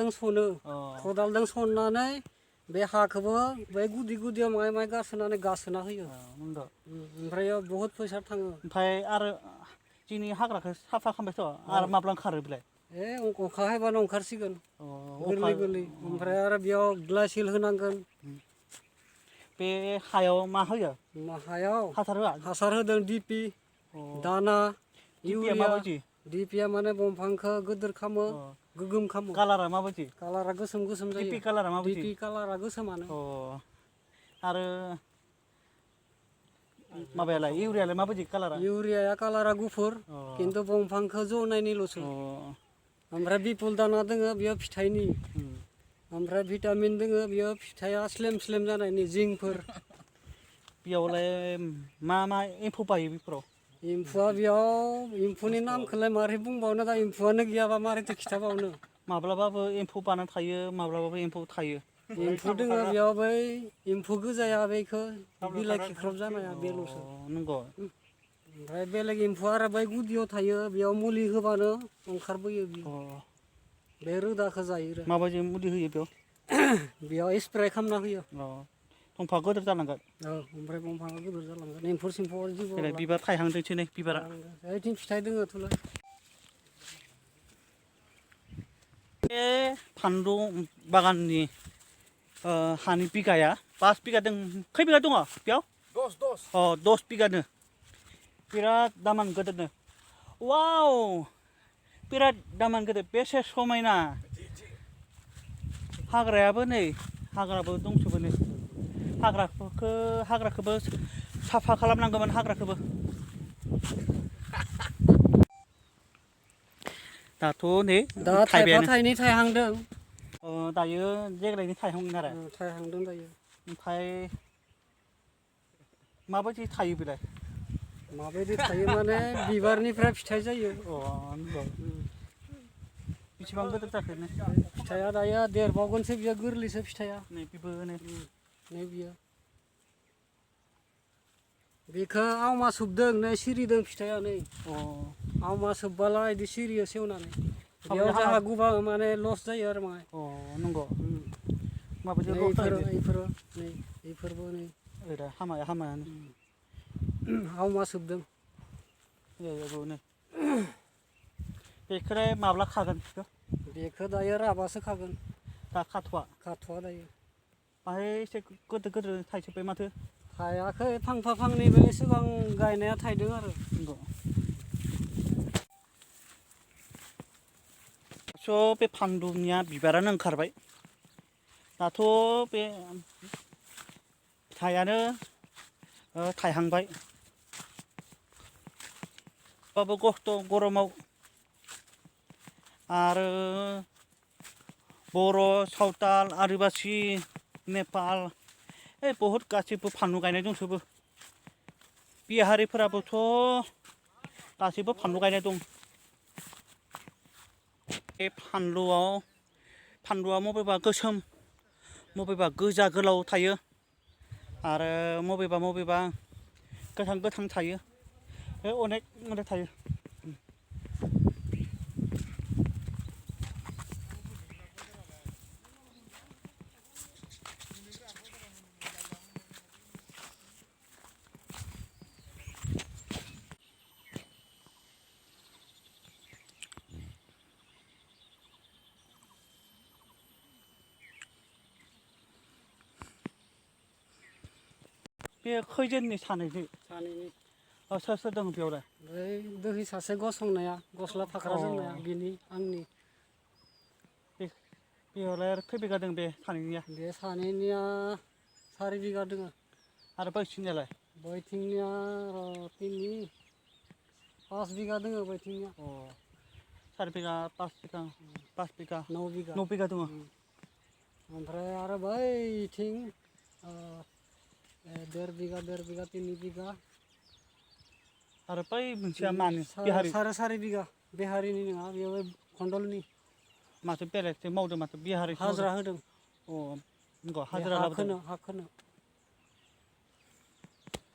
खदालजों सनो खदालजों सननानै बे हाखौबो बै गुदि गुदियाव माइ गारसोनानै गासोना होयो ओमफ्राय बहुद फैसा थाङो ओमफ्राय आरो जोंनि हाग्राखौ साफा खालामबायथ' आरो माब्ला ओंखारो बेलाय अखा हाबानो ओंखारसिगोन गोरलै गोरलै ओमफ्राय आरो बेयाव ग्लासिल होनांगोन बे हायाव मा होयो हायाव हासार होआ हासार होदों डिपि दाना इउरिया डिपिया माने दंफांखौ गोदोर खालामो गोगोम खालामो कालारा माबायदि कालारा गोसोम गोसोम जायो डिपि कालारा माबायदि डिपि कालारा गोसोमानो आरो माबायालाय इउरियालाय माबायदि कालारा इउरियाया कालारा गुफुर खिन्थु दंफांखौ जनायनिल'सो ओमफ्राय बिपुल दाना दोङो बेयाव फिथाइनि ओमफ्राय भिटामिन दोङो बेयाव फिथाइया स्लेम स्लेम जानायनि जिंफोर बेयावलाय मा एम्फौ बायो बेफोराव एम्फौआ बेयाव एम्फौनि नामखौलाय मारै बुंबावनो दा एम्फौआनो गैयाबा मारैथो खिथाबावनो माब्लाबाबो एम्फौ बाना थायो माब्लाबाबो एम्फौ थायो एम्फौ दोङो बेयाव बै एम्फौ गोजाया बेखौ बिलाइ खिख्रब जानाया बेल'सो नंगौ ओमफ्राय बेलेग एम्फौ आरो बै गुदियाव थायो बेयाव मुलि होबानो ओंखारबोयो बे रोदाखौ जायो माबायदि मुलि होयो बेयाव स्प्रे खालामना होयो दंफाङा गोदोर जालांगोन ओमफ्राय दंफाङा गोदोर जालांगोन एम्फौ सेम्फौआ जेबो बिबार थायहांदोंसो नै बिबारा ओइथिं फिथाइ दोङोथ'लाय बे फानलु बागाननि हानि बिगाया 5 बिगा दं खै बिगा दङ बेयाव 10 बिगानो बिराद दामान गोदोरनो वाव बिराद दामान गोदोर बेसे समायना हाग्रायाबो नै हाग्राबो दंजोबो नै हाग्राखौबो साफा खालामनांगौमोन हाग्राखौबो दाथ' नै दा थाइफा थाइनै थायहांदों दायो देग्लायनि थायहांदों आरो थायहांदों दायो ओमफ्राय माबायदि थायो बेलाय माबायदि थायो माने बिबारनिफ्राय फिथाइ जायो बेसेबां गोदोर जाखो फिथाइया दायो देरबावगोनसो बियो गोरलैसो फिथाइया नै बेबो नै बियो बेखौ आवमा सोबदों नै सिरिदों फिथाइया नै आवमा सोबबाला बिदि सिरियो सेवनानै बेयाव जोंहा गोबां माने लस जायो आरो माने नंगौ माबायदि बेफोरबो नै हामायानो आवमा सोबदों बेखौलाय माब्ला खागोन बेखौ दायो राबासो खागोन दा खाथ'वा दायो बाहाय एसे गोदोर गोदोर थाइजोब्बाय माथो थायाखै फांफा फांनैबो सिगां गायनाया थायदों आरो बे फानलुनिया बिबारानो ओंखारबाय दाथ' बे फिथाइयानो थायहांबाय बाबो खस्थ' गरमाव आरो बर' सावताल आदिबासि नेपाल बहुद गासिबो फानलु गायनाय दंजोबो बिहारिफोराबोथ' गासैबो फानलु गायनाय दं बे फानलुआ बबेबा गोसोम बबेबा गोजा गोलाव थायो आरो बबेबा गोथां थायो अनेक थायो बे खैजोननि सानैनि सोर दङ बेयावलाय बै दोहै सासे गसंनाया गस्ला फाख्रा जोमनाया बिनि आंनि बेयावलाय आरो खै बिगा दं बे सानैनिया बे सानैनिया 4 बिगा दङ आरो बैथिंनियालाय 5 बिगा दङ बैथिंनिया 4 बिगा 5 बिगा 9 बिगा दङ ओमफ्राय आरो बैथिं 1.5 बिगा 3 बिगा आरो बै मोनसेया मानि साराय बिगा बिहारिनि नङा बेयाव खन्दलनि माथो बेलेगसो मावदों माथो बिहारि हाजिरा होदों हाजिरा लाबोदों हाखोनो